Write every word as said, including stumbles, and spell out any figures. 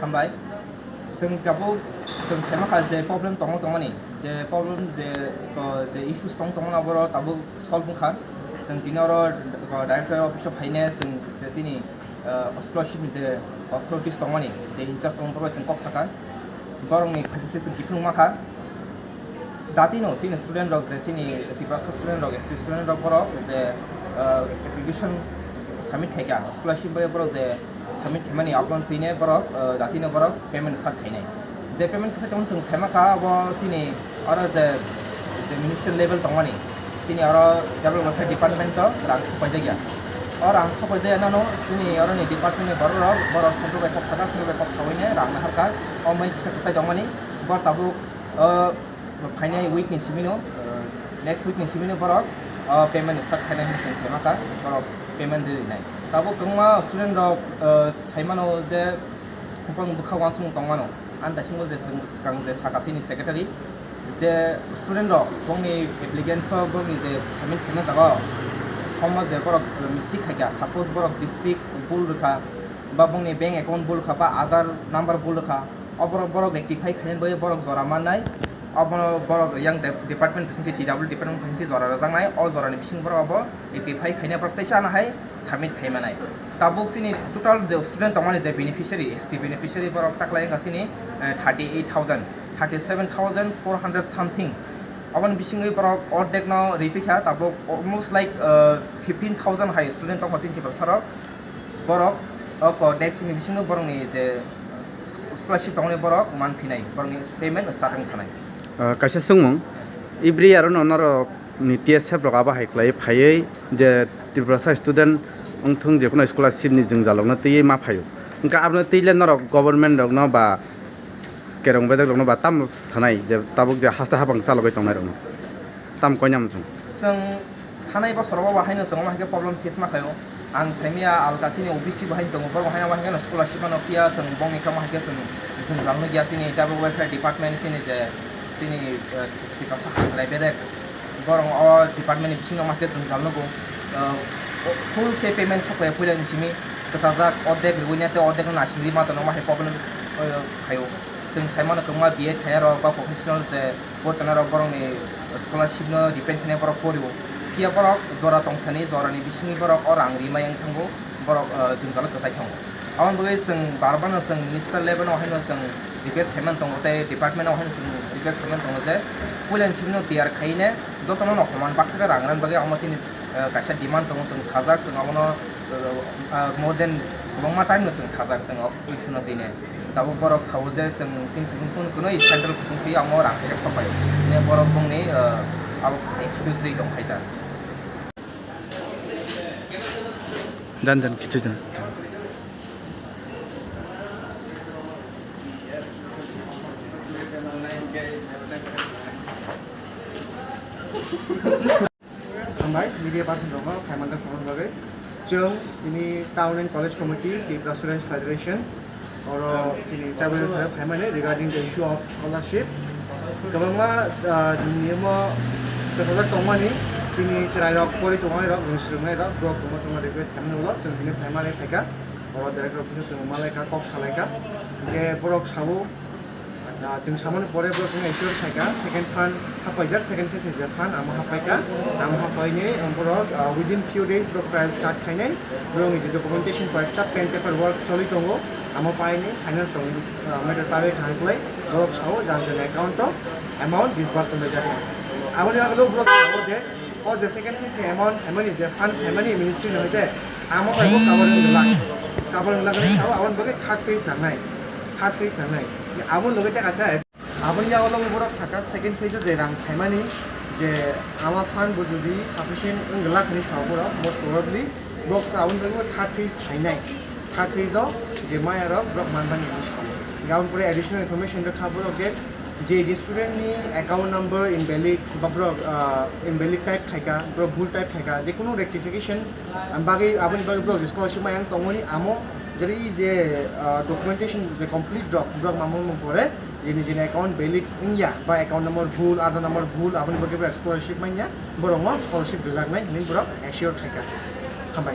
Hambai. Chwng tabuk chwng saimakha je problem tongo tongmani, je problem je, ko, je issues tong tongmani aboro tabuk solve wngkha. Chwng tini oro, ko, director office o phaine chwng je chini, eh, scholarship ni je authorities tongmani, je in charge tongmani borok bai chwng kok sakha. Borokni khajikhe chwng kiphilung makha. Datino chini student rok je chini Tiprasa student rok, S T student rok borok je, ah, application submit khaikha, scholarship bai borok je submit khaimani abono twine borok, ah, datino borok payment start khainai. Je payment kisa tongmani chwng saimakha abo chini oro je, je ministry level tongmani chini oro W F department o rang sokpaijakya. O rang sokpaijak nano chini oroni department ni borok rok, borok central bai kok saka, central bai kok sawi ne rang naharkha. O mai kisa kwchai tongmani bor tabuk, ah, phainai week ni simino, uh, next week ni simino borok, uh, payment start khainai hinwi chwng saimakha, borok payment rinai. Tabuk kwbangma student rok, uh, saimano je bwkhak uansukmung tongmano. Ani daisingbo je chwng swkang je saka chini secretary, je student rok bongni applicants o bongni je submit khaina jaga o, form o je borok, uh, mistake khaikha, suppose borok district bul rwkha, ba bongni bank account bul rwkha, ba Aadhaar number bul rwkha, o borok, borok rectify khainani bagwi borok jora mannai. Obono borok yang de-, department bisingtwi, T W department bisingtwi jora rwjaknai, o jorani bisingo borok obo rectify khaina borok teisa ano hai submit khai manai. Tabuk chini total je student tongmani je beneficiary, S T beneficiary borok taklai wngkha chini, eh, thirty eight thousand, thirty seven thousand four hundred something. Oboni bisingwi borok ordekno ripikha, tabuk almost like, eh, fifteen thousand hai student tongkha chini Tiprasa rok. Borok o ko next week ni bisingo borokni je scholarship tongmani borok manphinai, borokni payment start wng thanai. Ah, kaisa swngmung, every year no norok ni T S F rok abo hai khlai phaiwi je Tiprasa student wngthung, je kuno scholarship ni jwngjalrokno twiwi ma phaio. Hwnkhe abono twi le norok government rokno ba kerong bedek rokno ba tamo sanai je tabuk je haste hapang chalogwi tongnai rokno? Tam koinam chwng. Chwng thanai bosorogo bo haino chwng omo hai khe problem face ma khaio. Ang saimaya alka chini O B C bo hai tongo, borok hai omo hai kheno scholarship mano phiya chwng bongni khe omo hai khe chwng jwngjal nukya chini tribal welfare department chini je chini, eh, Tiprasa hamkrai bedek. Borok o department ni bisingo omo hai khe jwngjal nugo. Eh, full khe payment sok phaiya puila ni simi kwchajak, ordek riwi nai tei ordek no naisingwi ma tono omo hai problem, eh, khaio. Chwng saimano kwbangma B Ed khainai rok ba professional je bo tana rok borokni scholarship no depend khainai borok porio. Phiya borok jora tongsani, jorani bisingni borok o rang rimai wng thango, borok, ah, jwngjalo kwchai thango. Aboni bagwi chwng bar bar no chwng minister level no haino chwng request khaimani tongo tei department no haino chwng request khaimani tongo je puila ni simi no tiyar khaine jotono no homan baksa khe rang rani bagwi omo chini, ah, kaisa demand tongo, chwng sajak, chwng abono, ah, ah, more than kwbangma time no chwng sajak, chwng o issue no tine. Tabuk borok sao je chwng chini kuchung phano kunui central kuchung twi amo rang khe sopai. Hwnwi borok bongni, ah, abo excuse ri tong phai ta. Jan jan kichu jan. Hambai, media person rokno phaimanjak phone bagwi. Chwng tini Town and College Committee, Tripura Students Federation, oro chini tribal welfare phaimani regarding the issue of scholarship. Kwbangma, ah, dinni omo kwchajak tongmani, chini chwrairok pori tongnai rok, rwng swrwngnai rok, borok kwbangma kwbangma request khaimani ulo chwng tini phaimani phaikha. Oro director office o chwng malaikha, kok salaikha. Hwnkhe borok sao, Ah, chwng samani pore borok wngkha assure khaikha, second fund hapaijak, second phase ni je fund amo hapaikha, amo hapaini borok, ah, within few days borok trial start khainai, borokni je documentation koyekta pen paper work choli tongo, amo paini finance rok, ah, matter pabai kha hwnklai borok sao jang jani account o amount disbursement bai jaknai. Aboni yagulo borok sao je o je second phase ni amount phaimani, je fund phaimani ministry ni hoite, amo bai bo cover wngla, cover wngla hwnwi sao, aboni bagwi third phase nangnai, third phase nangnai. Aboni loge tei kaisa, aboni yagulo borok saka second phase o je rang phaimani, je ama fund bo jodi sufficient wngla hwnwi sao borok, most probably borok sa aboni bagwi third phase phainai, third phase o je maya rok borok manmani hwnwi sao. Aboni pore additional information rwkha borok je, je, je student ni account number invalid ba borok, ah, invalid type khaikha, borok bhul type khaikha, je kunu rectification, ah, bagwi, aboni bagwi borok je scholarship maya wng tongmani amo, jeri je, ah, documentation je complete rok, borok mamung mung pore, je nijini account valid wngya, ba account number bhul, Aadhaar number bhul, aboni bagwi borok scholarship manya, borokno scholarship rwjaknai hinwi borok assure khaikha. Hambai.